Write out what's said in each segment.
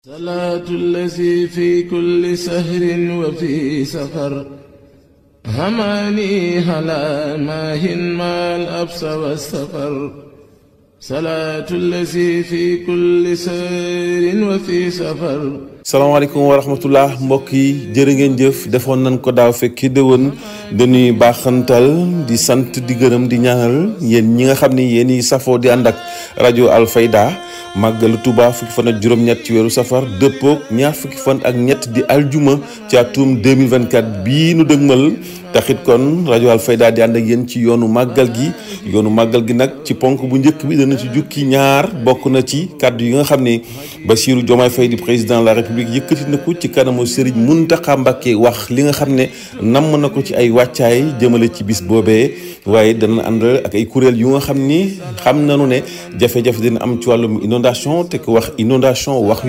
salaatu llazi fi kulli sahrin wa fi safar hamaani ala maahin maal absa wa safar salaatu llazi fi kulli sahrin wa fi safar. salaamaaleykum wa rahmatullah mbokk yi jërë ngeen jëf defoon nañ ko daaw fekki déwén dañuy baaxantal di sant di gërëm di ñaanal yéen ñi nga xam ni yéen yi safoo di ànd ak rajo Alfayda màggalu Touba fukki fan ak juróom-ñett ci weeru safar dëppook ñaar fukki fan ak ñett di aljuma ci atum 2024 bii nu dëgmal taxit kon rajo Alfayda di ànd ak yéen ci yoonu màggal gi nag ci ponk bu njëkk bi dana ci jukki ñaar bokk na ci kàddu yi nga xam ne Bassirou Diomaye Faye di président de la République yëkkati na ko ci kanamu Serigne Mountakha Mbacké wax li nga xam ne namm na ko ci ay wàccaay jëmale ci bis boobee waaye dana ànd ak ay kuréel yu nga xam ni xam nañu ne jafe-jafe dina am ci wàllum inondation te ku wax inondation wax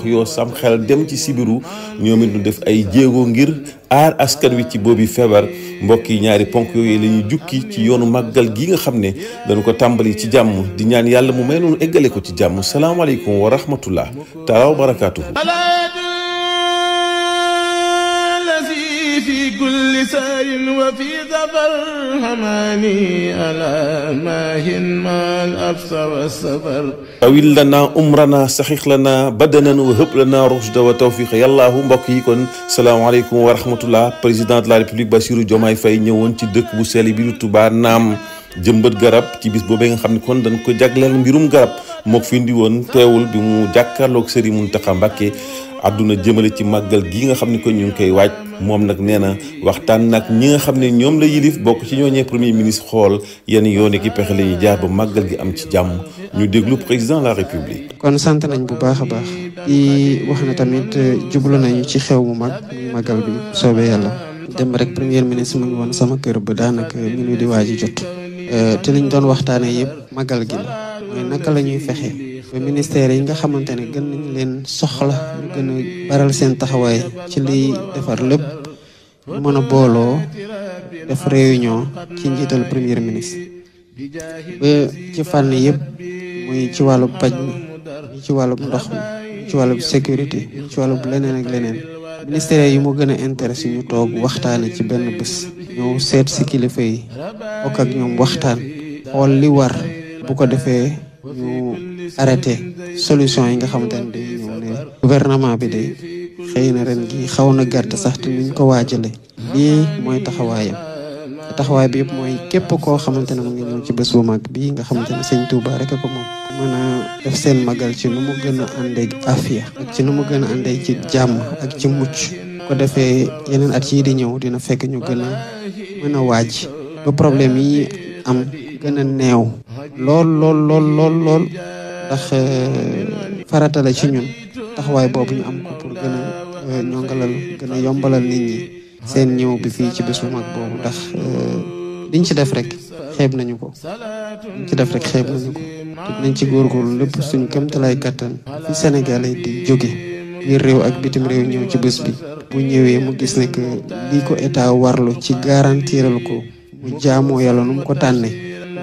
yoo sam xel dem ci sibiru ñoom it ñu def ay jéego ngir aar askan wi ci boobi feebar mbokk yi ñaari ponk yooyu la ñuy jukki ci yoonu màggal gi nga xam ne dañu ko tàmbali ci jàmm di ñaan yàlla mu may noonu eggale ko ci jàmm salaamaaleykum wa rahmatullah taala wa barakaatuhu. في كل سار وفي ظفر هماني ألا ماهن ما الأبس والسفر awil lana umrana saxix lana badanan wa hëb lana rushda wa tawfiq yàllaahu mbokk yi kon salaamaaleykum wa rahmatullah président de la république Bassirou Diomaye Faye ñëwoon ci dëkk bu sell bi lu Touba naam jëmbat garab ci bis boobee nga xam ne kon dañ ko jagleel mbirum garab moo fi indi woon teewul bi mu jàkkaarloog Serigne Mountakha Mbacké àdduna jëmale ci màggal gi nga xam ne ko ñu ngi koy waaj moom nag nee na waxtaan nag ñi nga xam ne ñoom la yilif bokk ci ñooñee premier ministre xool yenn yoon ki pexe la ñuy jaar ba màggal gi am ci jàmm ñu déglu président de la république. kon sant nañ bu baax a baax di wax na tamit jublu nañu ci xew mu mag muy màggal bi soobee yàlla dem rek premier ministre mu ngi woon sama kër ba daanaka minuit di waaji jot te liñ doon waxtaanee yëpp màggal gi la mooy naka la ñuy fexe ba ministère yi nga xamante ne gën nañ leen soxla ñu gën a baral seen taxawaay ci liy defar lépp ñu mën a booloo def réunion ci njiital premier ministre ba ci fànn yëpp muy ci wàllu paj mi ci wàllu ndox mi ci wàllu sécurité ci wàllu leneen ak leneen ministère yi mu gën a intéressé ñu toog waxtaane ci benn bés ñëw seet si kilifa yi bokk ak ñoom waxtaan xool li war bu ko defee ñu arrêté solution yi nga xamante ne day ñëw ne gouvernement bi day xëy na ren gi xaw na gàtt sax te nuñ ko waajale lii mooy taxawaayam taxawaay bi yëpp mooy képp koo xamante ne mu ngi ñëw ci bés bu mag bii nga xamante ne sëñ Touba rek a ko moom mën a def seen magal ci nu mu gën a àndee afiya ak ci nu mu gën a àndee ci jàmm ak ci mucc ko defee yeneen at yii di ñëw dina fekk ñu gën a mën a waaj ba problème yi am gën a neew lool ndax farata la ci ñun taxawaay boobu ñu am ko pour gën a ñongalal gën a yombalal nit ñi seen ñëw bi fii ci bés bu mag boobu ndax liñ ci def rek xeeb nañu ko te nañ ci góorgóorlu lépp suñu kéemtalaay kattan fi Sénégalais di jóge biir réew ak bitim réew ñëw ci bés bi bu ñëwee mu gis ne que lii ko état warlu ci garantiral ko mu jaamoo yàlla nu mu ko tànnee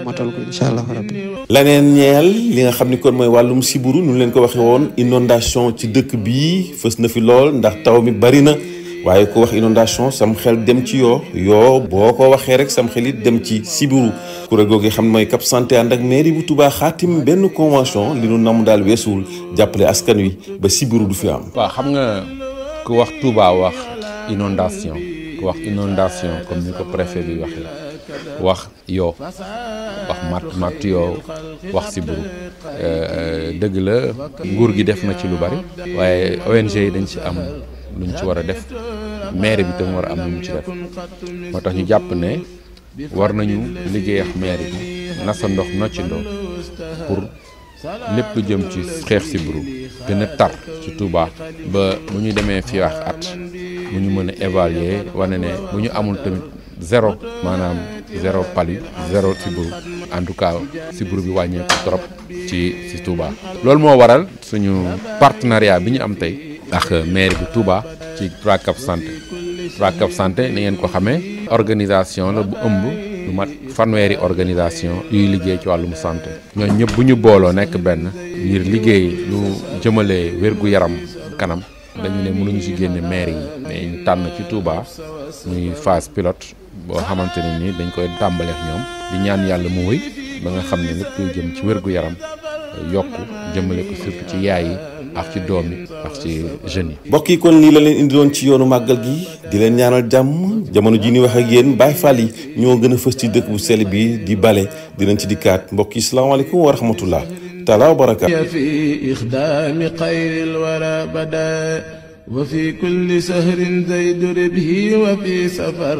matal ko incha allah rabbi. laneen ñeel li nga xam ni kon mooy wàllum siburu nu leen ko waxee woon inondation ci dëkk bii fës na fi lool ndax taw mi bari na waaye ko wax inondation sam xel dem ci yoo boo ko waxee rek sam xel it dem ci siburu kuréel googu xam ne mooy Cap Santé ànd ak mairie bu Touba xaatim benn convention li nu namu daal weesuwul jàppale askan wi ba siburu du fi am. waaw xam nga ku wax Touba wax inondation comme ni ko préfet bi waxee wax yoo wax matt yoo wax siburu dëgg la nguur gi def na ci lu bari waaye ONG yi dañ ci am luñ ci war a def mairie bi tam war a am lu mu ci def moo tax ñu jàpp ne war nañu liggéey ak mairie bi nasa ndox noccindoo pour lépp lu jëm ci xeex siburu gën a tar ci Touba ba bu ñu demee fii wax at bu ñu mën a évaluer wane ne bu ñu amul tamit zéro palu zéro siburu en tout cas siburu bi wàññeeku trop ci Touba. loolu moo waral suñu partenariat bi ñu am tey ak mairie bu Touba ci 3 Cap Santé ni ngeen ko xamee organisation la bu ëmb lu mat fanweeri organisation yuy liggéey ci wàllum santé ñooñu ñëpp bu ñu booloo nekk benn ngir liggéey lu jëmale wér-gu-yaram kanam dañu ne mënuñu ci génne maire yi mais ñu tànn ci Touba muy phase pilote boo xamante ne ni dañ koy tàmbaleex ñoom di ñaan yàlla mu wëy ba nga xam ne lépp luy jëm ci wér-gu-yaram yokku jëmale ko surtout ci yaay yi ak ci doom yi ak ci jeunes yi. mbokk yi kon lii la leen indiloon ci yoonu màggal gi di leen ñaanal jàmm jamono ji ni wax ak yéen Baay Faal yi ñoo gën a fës ci dëkk bu sell bi di bale dinañ ci dikkaat mbokk yi salaamaaleykum wa rahmatullah taala wa barakaatu. fi ixdaami xayril wara bada wa fi kulli sahrin zayd ribhi wa fi safar